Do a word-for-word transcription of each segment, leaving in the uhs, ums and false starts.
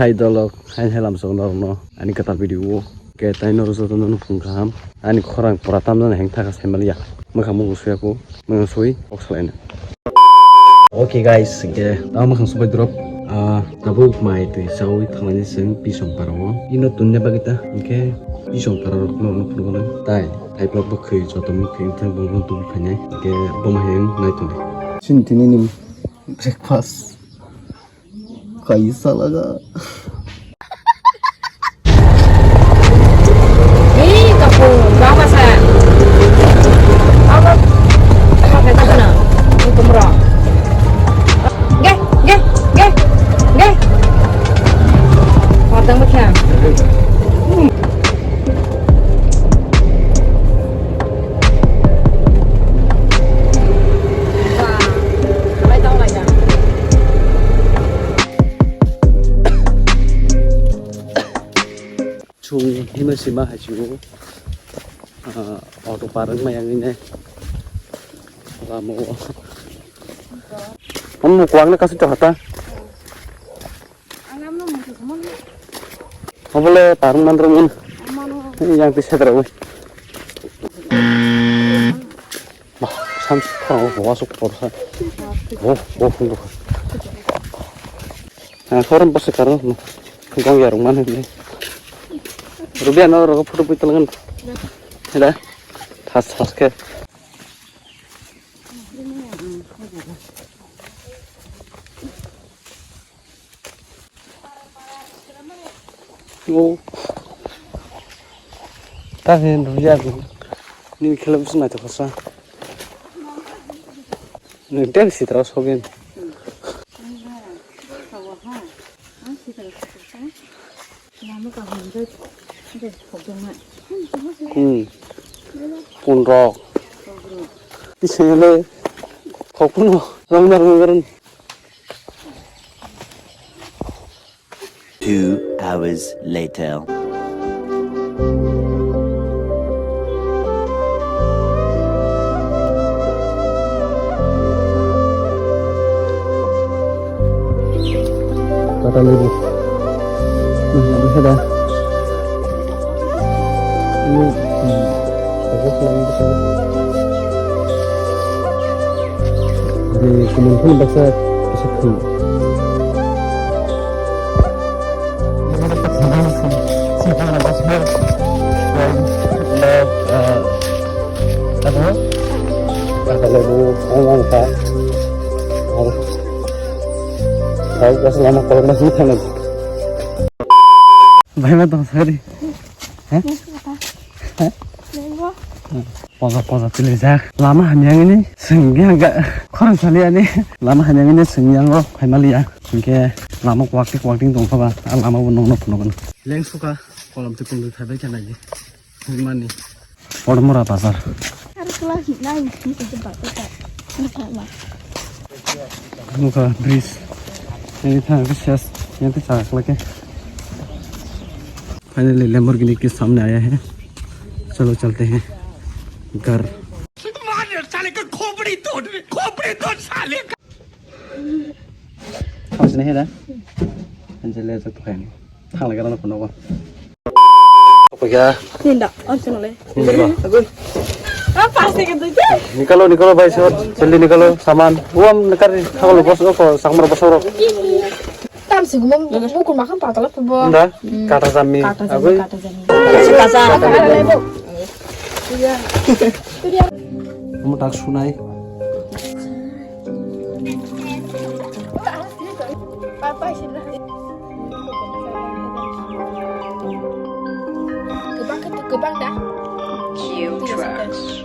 Hai dolok, hai hai lamsok norokno ani kwtal video o. Ke tai norok jotono nukhung kaham. Ani khorang pura tamjani heng thaka saimaliya. Mwkhang mung suya ko, mwkhang sui kok salaina. Okay guys, ke tamo mwkhang subai drop. Ah, tabuk mai twi chawi thanglani seng pisong parao. Ino tunne bagita, ke pisong parao no no phunukno tai. Hai blok bo khwi joto mung khwi thang bong bong tubu phainai. Ke boma heng nai tuni. Sin tini ni breakfast. Kaisa laga. Hei, kapu, bawa sa. Apa? Apa kata kena? Ini kumro. Geh, geh, geh, geh. Ordang bakya. Chwng hima sima hai chwng, ah, auto park wngma yang ne lama o. Omo kwang na kasu chahata. Obole parung mandro mun. Yang ti sedra oi. Bah, sam thang o wa sok por sa. Oh, oh, oh. Ah, horan bose karo. Gong yarung mana ni. Rubia no ro photo pui telengan. Heda. Thas thas ke. Oh. Ta hin ru ya ru. Ni khela bisi na ta khosa. Ni tem si tra so gen. Hmm. Pun rok. Isele. Kokun rong na rong. Two hours later. Tata lebu. Ini ada. Ini, hmm, bagus lah ini. Jadi, kumun pun baksa kasih pun. Apa? Kata lagu, ngomong, Pak. Tahu, pas lama kalau masih tangan. Bai ma tong sari. Ha? Poza poza tilijak. Lama hamyangini swngya ga. Khorang saliani. Lama hamyangini swngyango phaimaliya. Hingke lama kwakti kwakti tongkha ba. A lama bo nongno phunukgwno. Lengsuka kolom twi kundwi thaibai khe naidi. Mani. Podmora bazar. Nukha bridge. Ini thang ke ses. Ini tuh cakak lagi. Finally Lamborghini ke samne aaya hai. Chalo chalte hain ghar. Thangsini heda. Anjele jok thang. Thang lagi rana kono. Apa ya? Ninda, oh, chunole. Agoi. Ah, pas de gitu. Nikalo, nikalo, bhai, sahab, jaldi nikalo, saman. Uam nikari, thanglo, bos, ko, samar, bos, ro. Tam sing mo, mo kun makan patala pun bo. Nda, kata jami. Kata jami, agoi. Kata jami. Kata jami. Kamu tak sunai. Kwbang khe, kwbang da? Cute drugs.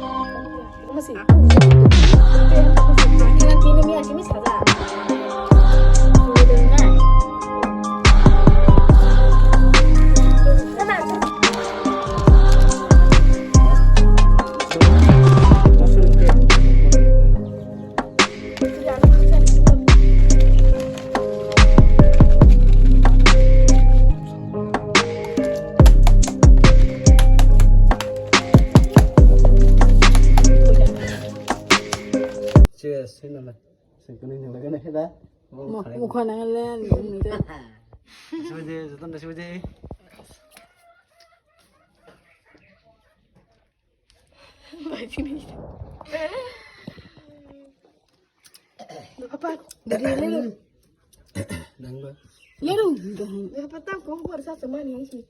Cheers, hinale. Sengkuni hinale gana heda. Mo, mukha nangale, nungde. Sibidi, joton da sibidi. Apa? Dari leru. Nangba. Leru. Apa tak kau buat satu mana sih?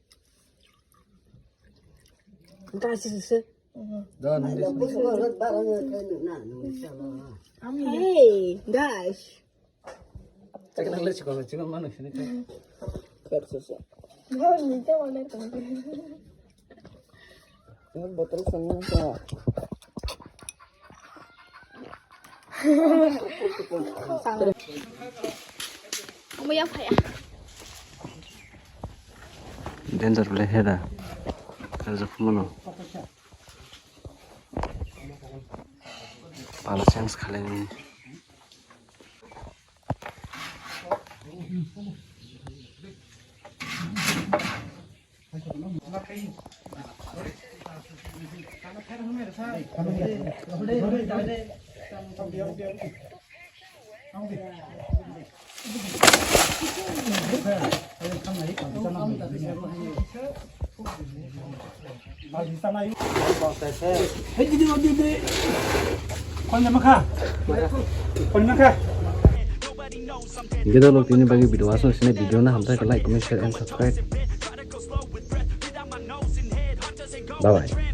Entah sih sih. Don. Hey, guys. Caknang le chikon chikon manu sini kan. Kep sese. Ini botol sana sa. Omo yang phaya. Danger le heda. Kaza kumano. Pala chance khalai ni. Hingke dolo tini bagwi video aswk sini video no hamjak like, comment, share and subscribe. Bye bye.